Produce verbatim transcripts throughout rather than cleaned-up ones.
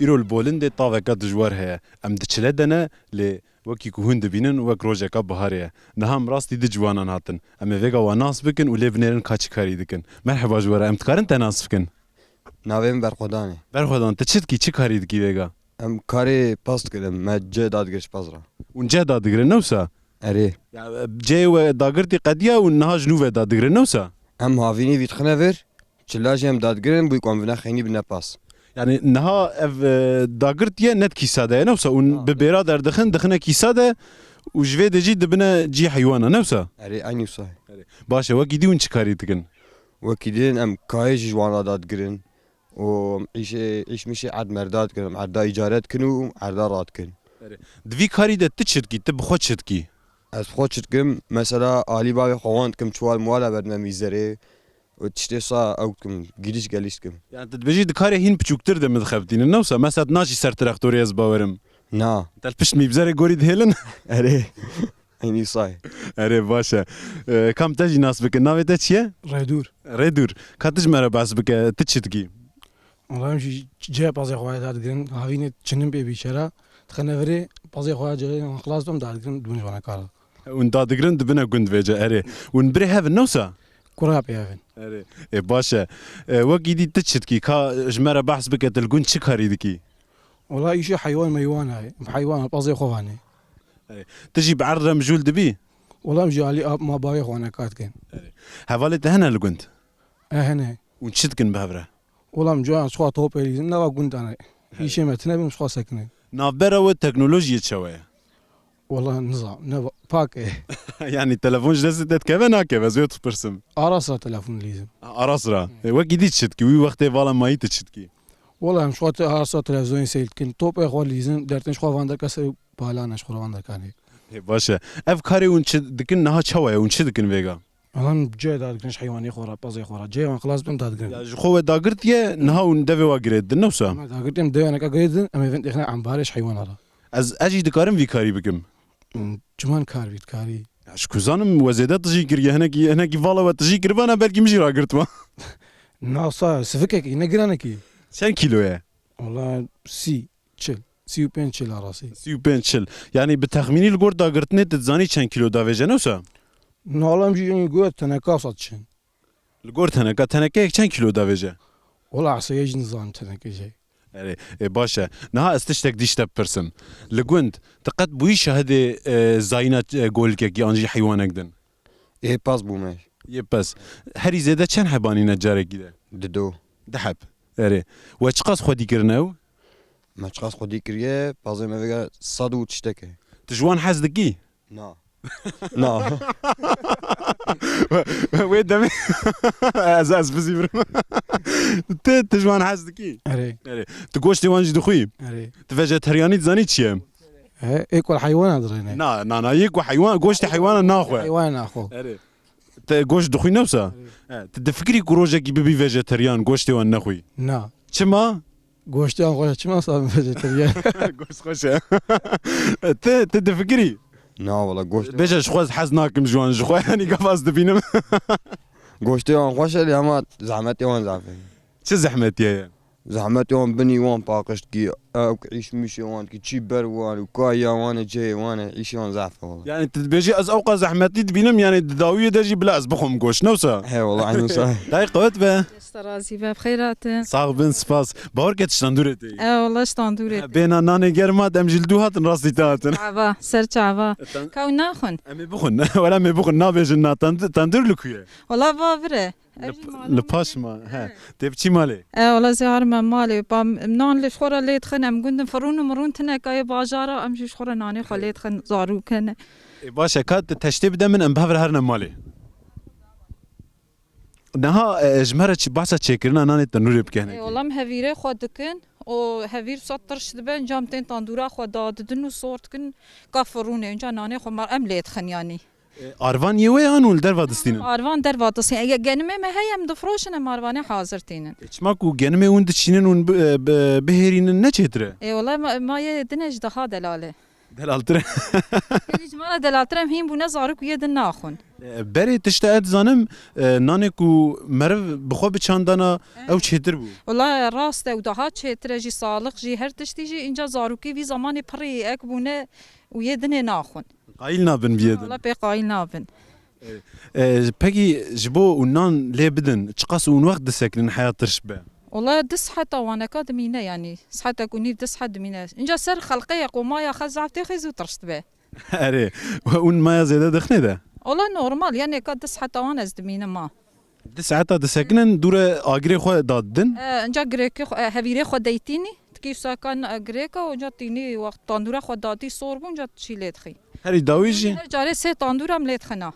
Îro li Bolindê taveke dijwar heye. Em di çile de ne, lê wekî ku hûn dibînin, wek rojeka biharê ye. Niha em rastî du ciwanan hatin. Em ê vêga wan nas bikin û lê binêrin ka çi karî dikin. Merheba ji we re, em dikarin te nas bikin? Navê min Berxwedan e. Berxwedan, tu çi dikî, çi karî dikî vêga? Em karê pez dikirin, me cih dadigirin ji pez re. Hûn cih dadigirin, ne wisa? Erê. Ya, cihê we dagirtî qediya û niha ji nû ve dadigirin, ne wisa? Em havînî vî dixine vir, çila jî em dadigirin, bûyî ku em vine xeynî bine pez. Yani niha ev, e, dagirtiye ne di kîsa de ye, ne wisa? Hûn bi bêra derdixin, dixine kîsa de û ji vê de jî dibine cî heywana, ne wisa? Erê, eynî wisa. Erê. Baş e, wekî dî hûn çi karî dikin? Wekî din em kayê jî ji wan re dadigirin û em îşê, îş mişê erd merda dikin, em erda îcare dikin û erda radikin. Erê. Di vî karî de tu çi dikî, tu bi xwe çi dikî? Ez bi xwe çi dikim? Mesela alî bavê xwe wan dikim, çiwal miwala berdime mîzerê û tiştê sa ew dikim, gîrîş gelîş dikim. Yani tu dibêjî di karê hîn piçûktir de min dixebitînin, ne wisa? Mesela tu naşî ser traktorê ez bawerim. Na. Te li pişt mîbzerê gorî dihêlin? Erê. Eynî say. Erê, baş e. E, kam te jî nas bikin. Navê te çi ye? Rêdûr. Rêdûr. Ka tu ji me re behs bike, tu çi dikî? Wala em jî cihê pezê xwe ya dadigirin, havînê çinim pê bî çera, dixine virê pezê xwe ya cihê wan xilas bim dadigirin, dibin ji wana kara. Hûn dadigirin dibine gund vêce, erê. Hûn birê hev in, ne wisa? Kura pê hev in. Erê. Ê, baş e. E, wekî dî tu çi dikî? Ka ji me re behs bike, tu li gund çi karî dikî? Wala îşê heywan meywan e. Heywan pezê xwe vanê. Erê. Tu jî bi erd re mijûl dibî? Wala em jî alî ap ma bavê xwe wana kar dikin. Erê. Hevalê te hene li gund? E, hene. Hûn çi dikin bi hev re? Wala em ciwan ji xwe topê lîzin, nava gund dane. Erê. Îşê me tune bim ji xwe sekinin. Navbera we teknolojiyê çawa ye? Wala nizam, ne va-, pak e. Yani telefon ji destê te dikeve nakeve, ez wê dipirsim. Ara sira telefon lîzim. Ha, ara sira. E, wekî dî çi dikî? Wî wextê vala mayî tu çi dikî? Wala em ji xwe te-, ara sira televizyonê seyr dikin. Topê xwe lîzin, dertên ji xwe van derke ser û palan e ji xwe van derkanê. E, baş e. Ev karê hûn çi dikin niha çawa ye? Hûn çi dikin vêga? Em cihê dadigirin ji heywanê xwe re, pezê xwe re. Cihê wan xilas bin dadigirin. Ya ji xwe we dagirtiye, niha hûn devê wa girê didin, ne wisa? Em dagirtî em devê neka girê didin, em ê vin têxine embarê ji heywana re. Ez, ez jî dikarim vî karî bikim? Hmm, çiman kar vî dikarî? Ya ji ku zanim we zêde tijî kiriye, hinekî, hinekî vala we tijî kiribana, belkî min jî ragirtma. Na sa, sivikekî, ne giranekî. Çend kîlo ye? Wala sî, çil. Sî û pênc çil arasî. Sî û pênc çil. Yani bi texmînî li gor dagirtinê tu dizanî çend kîlo davêje, ne wisa? Nalam jî got teneka sat çin. Li gor teneka, tenekeyek çend kîlo davêje? Wala eseyê jî nizanim tenekê jê. Erê, e, baş e. Niha ez tiştek dî ji te bipirsim. Li gund, tu qet bûyî şahidê, e, zayîna, e, golikekî an jî heywanek din? Ê pez bûme. Yê pez. Herî zêde çend heb anîne carekî de? Dido. Di heb. Erê. We çiqas xwedî kirine ew? Me çiqas xwedî kiriye, pezê me vêga sed û tiştek e. Tu ji wan hez dikî? Na. Na. Wê demê ez, ez bizîvirim. Tu, tu ji wan hez dikî? Erê. Erê. Tu goştê wan jî dixwî? Erê. Tu vejeteryanî dizanî çi ye? He, ê ku heywana dirêne. Na, na, na, yê ku heywan, goştê heywana naxwe. Heywana naxwe. Erê. Te goşt dixwî, ne wisa? He, tu difikirî ku rojekî bibî vejeteryan, goştê wan nexwî? Na. Çima? Goştê wan xweş e, çima sa vejeteryan? Goşt xweş e. Tu, tu difikirî? Na, wala goşt. Bêje ji xwe ez hez nakim ji wan, ji xwe, yanî gava ez dibînim. Goştê wan xweş e, lê hema zehmetê wan zaf e. Çi zehmetî ye? Zehmetê wan binî wan paqij dikî, ew ki îş mişê wan dikî, çî ber wan û kaya wan e, cihê wan e, îşê wan zehf e wala. Yani tu dibêjî ez ewqa zehmetî dibînim, yani di dawiyê de jî bila ez bixwim goşt, ne wisa? He wala, eynî wisa. Dayê qewet be. Desta razî be, bi xeyr hatin. Sax bin, spas. Bawer ke tu ji tendûrê tê. E wala ji tendûrê. Bêna nanê germ hat, em jî li dû hatin, rastî te hatin. Çava, ser çava. E, ten- Kaw naxwin. Em ê bixwin. Wala em ê bixwin, nabêjin na. Tend-, tendûr li ku ye? Wala va vir e. Li, li paş ma, he. Tê biçî malê? E, wala zê harime malê. Ba, nan li xwe re lê dixin, em gundin firûn û mirûn tine kayê bajara, em jî ji xwe re nanê xwe lê dixin, zarûk hene. E, baş e, ka tu teştê bide min, em bi hev re herine malê. Niha, e, ji me re çi, behsa çêkirina nanê tenûrê bike hinekî. E, wala em hevîrê xwe dikin û hevîr wisa tirş dibe, înca em tên tendûra xwe dadidin û sor dikin, ka firûnê, înca nanê xwe mar em lê dixin yanî. E, arvan yê we ye an hûn li derva distînin? Arvan derva distînin. E, genimê me heye, em difroşin, em arvanê hazir tînin. E, çima ku genimê hûn diçînin, hûn bi-, e, bi-, bihêrînin, ne çêtir e? E, wala ma, ma yê din e ji daha delal e. Delaltir e. Yê ji me re delaltir e, em hîn bûne, zarok yê din naxwin. E, berê tişta ez dizanim, e, nanê ku meriv bi xwe biçandana, ew çêtir bû. Wala rast e, û daha çêtir e jî, saxlix jî, her tiştî jî, înca zarokî vî zamanê pirî ek bûne û yê dinê naxwin. Qayîl nabin viyê din. Wala pê qayîl nabin. E, pekî ji bo û nan lê bidin, çiqas û wext disekinin heya tirş be? Wala du seheta waneka dimîne, yanî saetek û nîv, du saet dimîne. Înca ser xelqê ye, qomaya xwe zaf têxê zû tirş dibe. Erê, we ûn maya zêde dixnê de? Ola normal, ya nêka du saeta wan ez dimînim ma. Du saeta disekinin dûre agirê xwe dadidin? E, inca girêkê xwe, e, hevîrê xwe deytînî, tikî saka girêka, inca tînî wext tandûra xwe datî sor bû, inca çî lê dixî. Herî dawî jî? Her carê sê tandûra em lê dixina.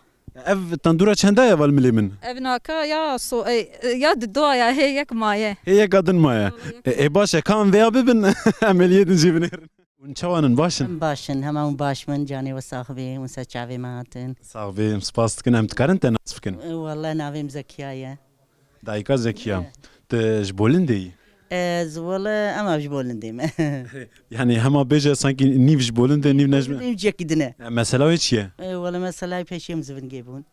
Ev tandûra çenda ye val milê min? Ev naka ya so, e, ya didoya hê yek maye. Hê yeka din maye. E, e, baş e, ka em vêya bibin, em ê li yê din jî binêrin. Hûn çawan in, baş in? Em baş in, hema hûn baş bin, canê we sax bê, hûn ser çavê me hatin. Sax bê, em spas dikin, em dikarin te nas bikin? E, wele navê min Zekiya ye. Dayika Zekiya. E. Tu ji Bolindê yî? Ez wele, em ev ji Bolindê me. Yanî hema bêje sankî nîv ji Bolindê, nîv ne ji... Bolindê, ciyekî din e. E, mesela wê çi ye? E, wele meselay pêşî em zivingê bûn.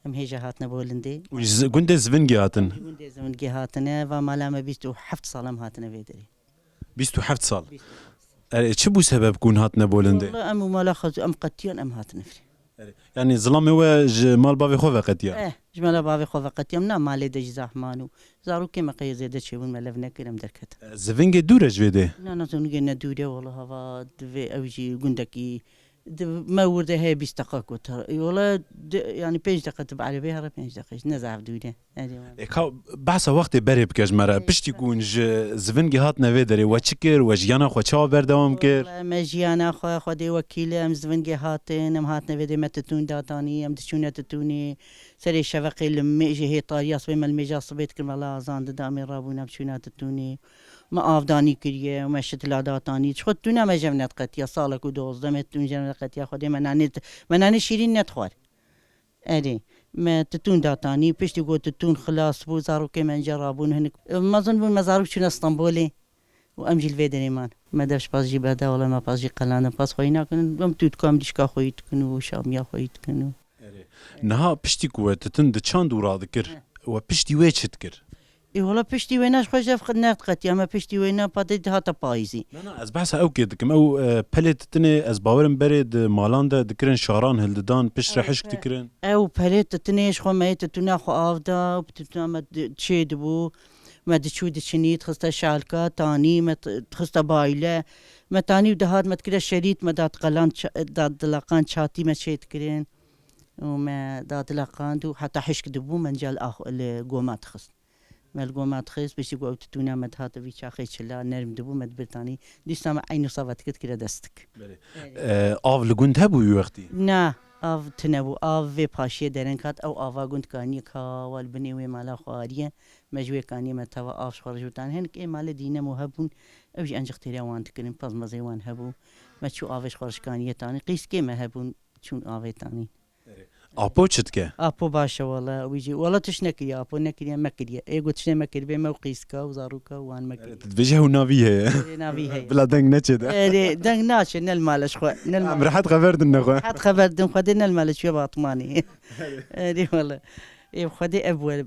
Em hêja hatine Bolindê. Û ji gundê Zivingê hatin? Ji gundê Zivingê hatine. Va mala me bîst û heft sal em hatine vê derê. Bîst û heft sal? Bîst û heft sal. Erê, çi bû sebeb ku hûn hatine Bolindê? Wala em û mala xwe em qetiyan em hatine vê derê. Erê, yanî zilamê we ji mal bavê xwe veqetiya? Eh, ji mala bavê xwe veqetiya. Em na malê de jî zehman û zarokê me qey zêde çêbûn me lev nekir em derketin. E, Zivingê dûr e ji vê dê? Na, na, Zivingê ne dûr e, wala hava divê ew jî gundekî Di me wir de heye bîst deqa ku te, wala di, yanî pênc deqa tu bi erebê here pênc deqa, ne zaf dûr e. Erê wala. E, ka behsa wextê berê bike ji me re. Piştî ku hûn ji Zivingê hatine vê derê, we çi kir? We jiyana xwe çawa berdewam kir? Wala me jiyana xwe, Xwedê wekîl e, em Zivingê hatin, em hatine vê derê me titûn datanî, em diçûne titûnê. Serê şeveqê li mêjê hê tariya sibê me li mêja sibê dikin, wala azan dida, em ê rabûn em çûna titûnê. Me avdanî kiriye, me şitila datanî. Ji xwe tûna me jev nediqetiya, salek û dozdeh me tûn jev nediqetiya. Xwedê me nanê, me nanê şîrîn nedixwar. Erê, me titûn datanî, piştî got titûn xilas bû, zarokê me înca rabûn hinik. Mezin bûn, me zarok çûne Stenbolê û em jî li vê derê man. Me dev ji pas jî berde, wele me pas jî qelandin, pas xweyî nakin. Em tû dikan, dîşka xweyî dikin û şamiya xweyî dikin û. Erê. Niha piştî ku we titin diçand û radikir, we piştî wê çi dikir? Ê, wala piştî wêna ji xwe jev nediqetiya, me piştî wêna patê dihata payîzî. Na, na, ez behsa ew kê dikim. Ew, e, pelê titinê ez bawerim berê di malan de dikirin, şaran hildidan, piştre hişk dikirin. Ew pelê titinê ji xwe me yê titûna xwe av da, titûna me di-, çê dibû, me diçû diçinî, dixiste şalka, tanî, me t-, dixiste bayle, me tanî û dihat, me dikire şerît, me dat qelan ça-, dat dilaqan çatî me çê dikirin. Û me da dilaqand û heta hişk dibû, me nca li ax-, li goma dixist. Me li goma dixist, piştî ku ew titûna me dihate vî çaxê çila, nerm dibû, me dibirtanî. Dîsa me eynî sava dikir, dikire destik. Belê. Erê. E, av li gund hebû wî wextî? Na, av tune bû. Av vê paşiyê dereng hat, ew ava gund kaniyê ka wa li binê wê mala xwe ariye. Me ji wê kaniyê me tava av ji xwe re ji wê tanî. Hinek ê malê dîne mo hebûn, ew jî encik têriya wan dikirin, pezmezê wan hebû. Me çû avê ji xwe re ji kaniyê tanî. Qîskê me hebûn, çûn avê tanî. Apo çi dike? Apo baş e wala, wî jî, wala tişt nekiriye, Apo nekiriye, me kiriye. Ê got tiştê me kiribê, me û qîska û zaroka û wan me kiriye. Tu dibêjî ew navî heye. Erê, navî heye. Bila deng neçê de. Erê, deng naçe, ne li male ji xwe, ne li male. Em rehet xeber din ne xwe. Rehet xeber din xwe dê ne li male çûye Batmanê. Erê wala. Ê Xwedê ev were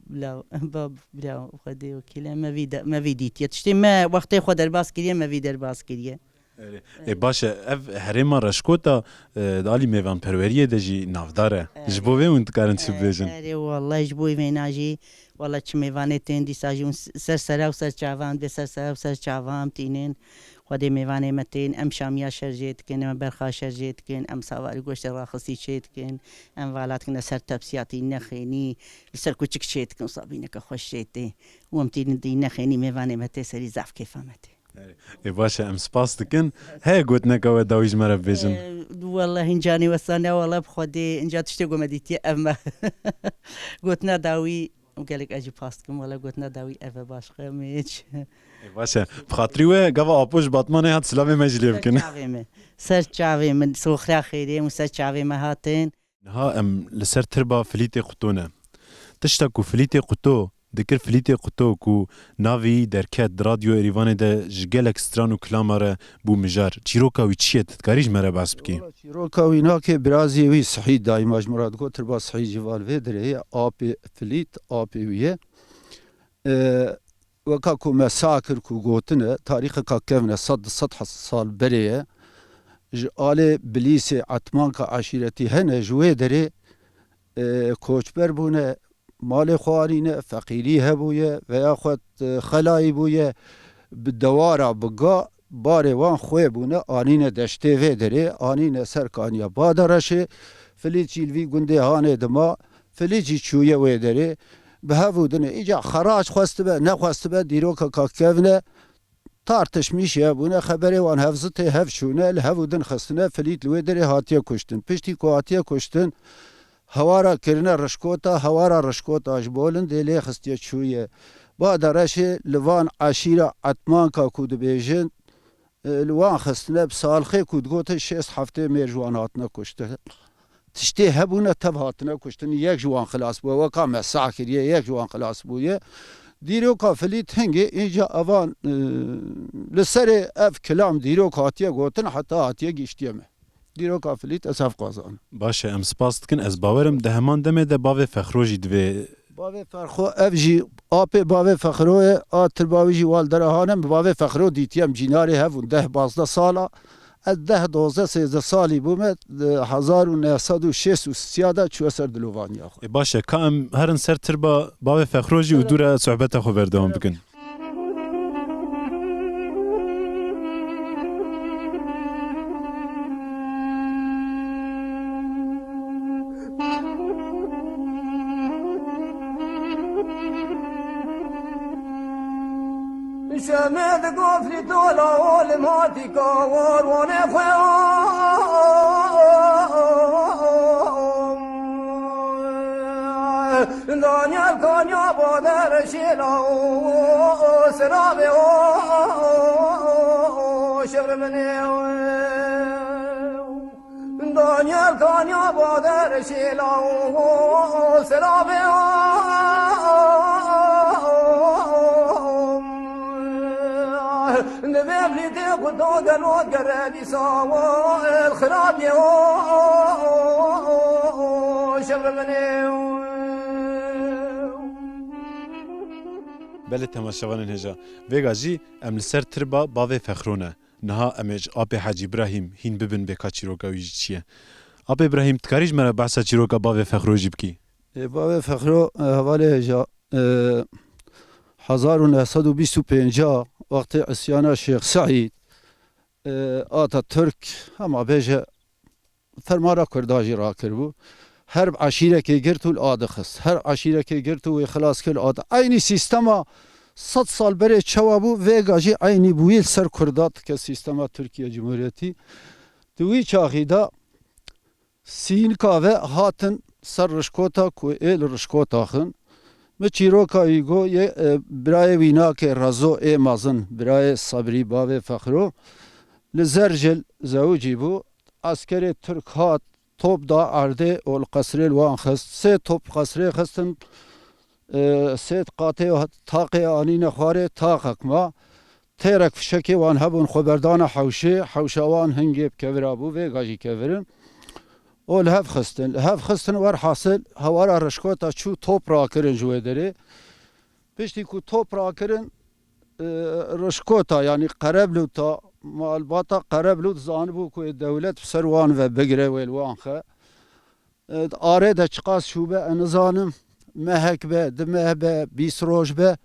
bila, ba, bila Xwedê wekîle me vî de, me vî dîtiye. Tiştê me wextê xwe derbas kiriye, me vî derbas kiriye. Erê. Ê, baş e, ev herêma Reşkota, e, di alî mêvanperweriyê de jî navdar e. Erê. Ji bo vê hûn dikarin çi bibêjin? Erê, wallahî ji bo vêna jî, wallahî çi mêvanê tên dîsa jî hûn s-, ser sera û ser çavan bê, ser sera û ser çavan tînin. Xwedê mêvanê me tên, em şamiya şer jê dikin, em berxa şer jê dikin, em savarî goştê raxistî çê dikin, em vala dikin ser tepsiya tî nexênî, li ser kuçik çê dikin, sabîneke xweş jê tê. Û em tînin dî nexênî mêvanê me tê serî zaf kêfa me tê. Ê, baş e, em spas dikin. Heye gotineka we dawî ji me re bibêjin? Ee, wallahî hîn canê we sane, wallahî bi Xwedê, inca tiştê ku me dîtiye ev me. Gotina dawî, gelek ez jî pas dikim, wallahî gotina dawî ev e, baş xwe mêç. Ê, baş e. Bi xatirî we, gava Apo ji Batmanê hat, silavê me jî lê bikin. Ser çavê min. Ser çavê min, soxra xêrê û ser çavê me hatin. Niha em li ser tirba Filîtê Quto ne. Tişta ku Filîtê Quto dikir Filîtê Quto ku navê wî derket di Radyo Êrîvanê de ji gelek stran û kilama re bû mijar. Çîroka wî çi ye? Tu dikarî ji me re behs bikî? Wala çîroka wî nake, birazî wî Sihîd, daîma ji min re digot, Tirba Sihîd jî va li vê derê ye, apê Filît, apê wî ye. E, weka ku me sah kir ku gotine, tarîxeka kevn e, sed, du sed sal berê ye. Ji alê Bilîsê, Etmanka eşîretî hene ji wê derê, e, koçber bûne, malê xwe anîne, feqîrî hebûye veya xwe, e, xelayî bûye, bi dewara, bi ga, barê wan xwê bûne, anîne deştê vê derê, anîne ser kaniya Badereşê, Filît jî li vî gundê hanê dima, Filît jî çûye wê derê, bi hev û dinê. Îca xerac xwestibe, nexwestibe, dîrokeka kevn e, tartişmîşî hebûne, xeberê wan hevzitê hev çûne, li hev û din xistine, Filît li wê derê hatiye kuştin. Piştî ku hatiye kuştin, hewara kirine Rişkota, hewara Rişkota ji Bolindê lê xistiye çûye Badereşê, li van eşîra Etmanka ku dibêjin, e, li wan xistine, bi salxê ku digotin şêst heftê mêr ji wan hatine kuştin. Tiştê hebûne tev hatine kuştin, yek ji wan xilas bûye, weka me sah kiriye, yek ji wan xilas bûye. Dîroka Filît hingê, înca evan, e, li serê ev kilam dîrok hatiye gotin, heta hatiye gihiştiye me. Dîroka Filît ez hev qazan. Baş e, em spas dikin. Ez bawerim di heman demê de bavê Fexro jî divê. Bavê Fexro ev jî apê bavê Fexro ye, a tirba wî jî wal derahanim, bi bavê Fexro dîtiyem cînarê hev û deh bazdeh sala. Ez deh, dozdeh, sêzdeh salî bûme, di hezar û neh sed û şêst û sisiya de çûye ser dilovaniya xwe. Ê baş e, ka em herin ser tirba bavê Fexro jî û dû re sohbeta xwe berdewam bikin. Şemê di gofrî tola ol matika war wane xwe. Danyal kanya bader şêla o, o, o, serabe o, o, o, şevremene o. Danyal kanya bader şêla o, o, o, serabe o. Divê vlîtê ku do gelo gere dîsa o, el xirabê o, o, o, o, şevremene o. Belê temaşevanên hêja, vêga jî em li ser tirba bavê Fexro ne. Niha em ê ji apê Hecî Îbrahîm hîn bibin bê ka çîroka wî jî çi ye. Apê Îbrahîm, dikarî ji me re behsa çîroka bavê Fexro jî bikî? Ê, bavê Fexro, e, hevalê hêja, e, hezar û neh sed û bîst û pênc wextê îsyana Şêx Seîd, e, Ataturk, hema bêje, fermana Kurda jî rakiribû. Her eşîrekê girt û li a dixist. Her eşîrekê girt û wê xilas kir, li a di-, eynî sîstema sed sal berê çawa bû, vêga jî eynî bûyî li ser Kurda dike sîstema Tirkiye Cumhuriyetî. Di wî çaxî de sînika ve hatin ser Rişkota ku ê li Rişkota xin. Min çîroka wî got, yê, e, birayê wî nake Rezo ê mezin, birayê Sebrî, bavê Fexro. Li Zercil zewicî bû. Eskerê Tirk hat, top da erdê û li qesrê li wan xist. Sê top qesrê xistin, e, sê qatê taqê anîne xwarê, taqek ma. Têrek fişekê wan hebûn, xwe berdana hewşê, hewşa wan hingê bi kevira bû, vêga jî kevirin. Û li hev xistin. Li hev xistin, werhasil, hewara Rişkota çû, top rakirin ji wê derê. Piştî ku top rakirin, e, Rişkota, yanî Qereblûta, malbata Qereblût zanibû ku ê dewlet bi ser wan ve bigire, wê li wan xe. E, di arê de çiqas şûbe, ez nizanim, mehek be, du meh be, bîst roj be,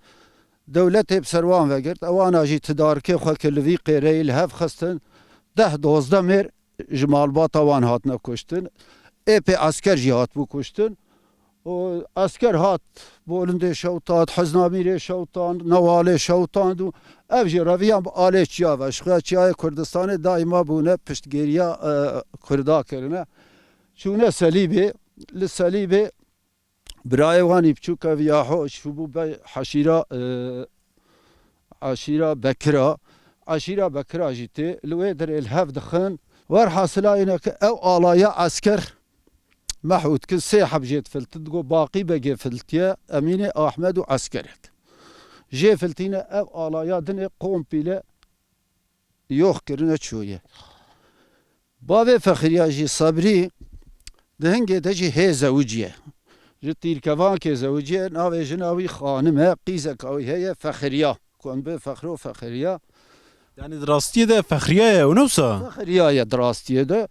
dewletê bi ser wan vegirt. Ewana jî tidarikê xwe kir li vî qêreyî li hev xistin. Deh dozdeh mêr ji malbata wan hatine kuştin. Êpê esker jî hatibû kuştin. Û esker hat, Bolindê şewtand, Hizn Amîrê şewtand, Newalê şewtand û ev jî reviyan bi alê çiya ve. Ji xwe çiyayê Kurdistanê daîma bûne piştgiriya, e, Kurda kirine. Çûne Selîbê, li Selîbê birayê wan î biçûk ev Yaho çûbû be heşîra, e, eşîra Bekira. Eşîra Bekira jî tê. Li wê derê li hev dixin. Werhasila îne ke ew alaya esker Mehûd kin sê heb jê difiltin, digo Baqî Begê filtiye, Emînê Ahmed û eskerek. Jê filtîne ev alaya dinê kompîle yox kirine çûye. Bavê Fexiriya jî Sebrî di hingê de jî hê zewiciye. Ji Tîrkevankê zewiciye, navê jina wî Xanim e, qîzeka wî heye Fexiriya. Ku em bê Fexro Fexiriya. Yani di rastiyê de Fexriya ye, ew ne wisa? Fexriya ye di rastiyê de.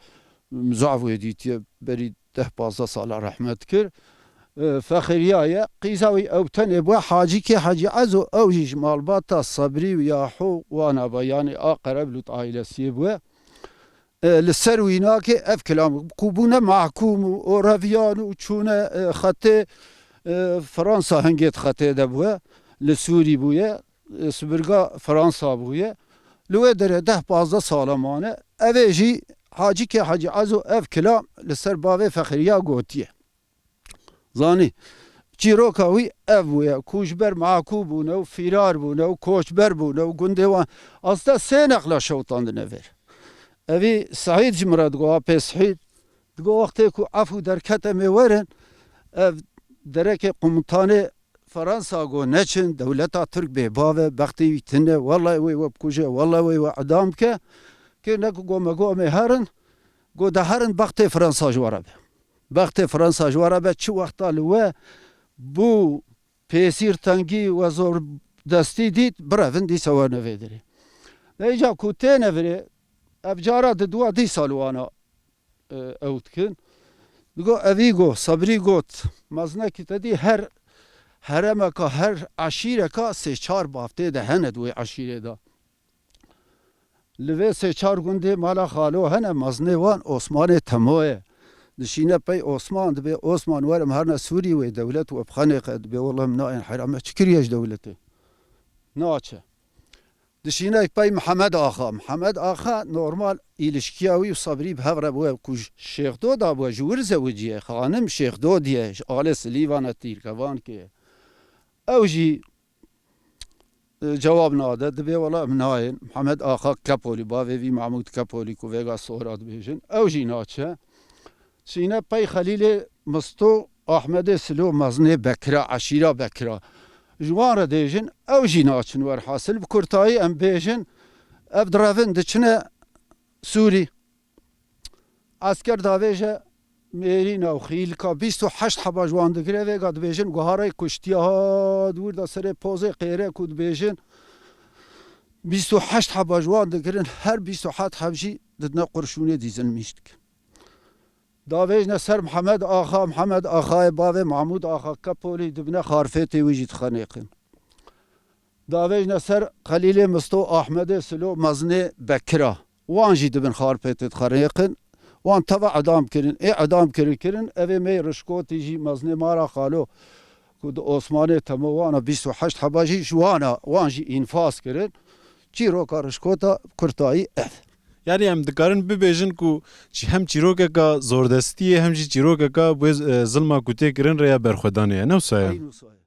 Min zaf wê dîtiye berî deh pazdeh sala rehmet kir. E, Fexriya ye. Qîza wî ew tenê bû. Hacîkê Hacî Ezo ew jî ji malbata Sebrî û Yaho wana be. Yanî a Qereblût ailesiyê bû. E, li ser wî nake ev kilam. Ku bûne mahkûm û oreviyan û çûne, e, xetê, e, Fransa hingê di xetê de bûye. Li Sûrî bûye. E, sibirga Fransa bûye. Li wê derê deh pazdeh sala mane. Evê jî Hacîkê Hacî Ezo ev kilam li ser bavê Fexriya gotiye. Zanî, çîroka wî ev bûye ku ji ber makû bûne û fîrar bûne û koçber bûne û gundê wan asta sê neqla şewtandine vêr. Evî Seîd ji min re digo, apê Seîd, digo wextê ku efû derkete mê werin, ev derekê qumitanê Fransa go neçin, dewleta Tirk bêbav e, bextê wî tune, wellay wê we bikuje, wellay wê we idam bike. Kê ne ku go me go em ê herin, go de herin bextê Fransa ji we re be. Bextê Fransa ji we re be, çi wexta li we bû pêsîr tengî we zor destî dît, birevin dîsa we nevê dirê. Vêca ku têne virê, ev cara di dua dîsa li wana e, ew dikin. Digo evî go, Sebrî got, meznekî te dî her heremeka, her eşîreka sê çar bav tê de hene di wê eşîrê de. Li vê sê çar gundê mala xalo hene, mezinê wan Osmanê Temo ye. Dişîne pey Osman, dibê Osman werim herine Sûrî wê dewlet we bixenêqe, dibê wela min nayên heyran me çi kiriye ji dewletê. Naçe. Dişîne pey Mihemed Axa. Mihemed Axa normal îlişkiya wî û Sebrî bi hev re bûye ku ji Şêxdo da bûye, ji wir zewiciye. Xanim Şêxdodî ye, ji alê Silîvan e, Tîrkevankê ye. Ew jî e, cewab nade, dibê wela em nayên. Mihemed Axa Kepolî, bavê vî Mahmûd Kepolî ku vêga Sohra dibêjin, ew jî naçe. Çîne pey Xelîlê Misto, Ahmedê Silo, mezinê Bekira, eşîra Bekira. Ji wan re dêjin, ew jî naçin werhasil. Bi kurtayî em bêjin, ev direvin diçine Sûrî. Esker davêje mêrîna û xîlka bîst û heşt heba ji wan digire, vêga dibêjin guharê kuştiye ha, di wir de serê pozê qêre ku dibêjin bîst û heşt heba ji wan digirin, her bîst û heşt heb jî didine qurşûnê dîzilmîş dikin. Davêjne ser Mihemed Axa, Mihemed Axayê bavê Mahmûd Axa Kepolî dibine xarfêtê wî jî dixenêqin. Davêjne ser Xelîlê Misto, Ahmedê Silo, mezinê Bekira. Wan jî dibin xarpêtê dixerêqin. Wan teva edam kirin. Ê edam kirin kirin. Evê me Rişkotî jî mezinê Mara Xalo ku di Osmanê Temo wana bîst û heşt heba jî ji wana wan jî înfaz kirin. Çîroka Rişkota kurtayî ev. Yani em dikarin bibêjin ku çi hem çîrokeka zordestiyê hem jî çîrokeka bu, e, zilma ku tê kirin rêya berxwedanê ye. Ne wisa ye? Eyn wisa ye.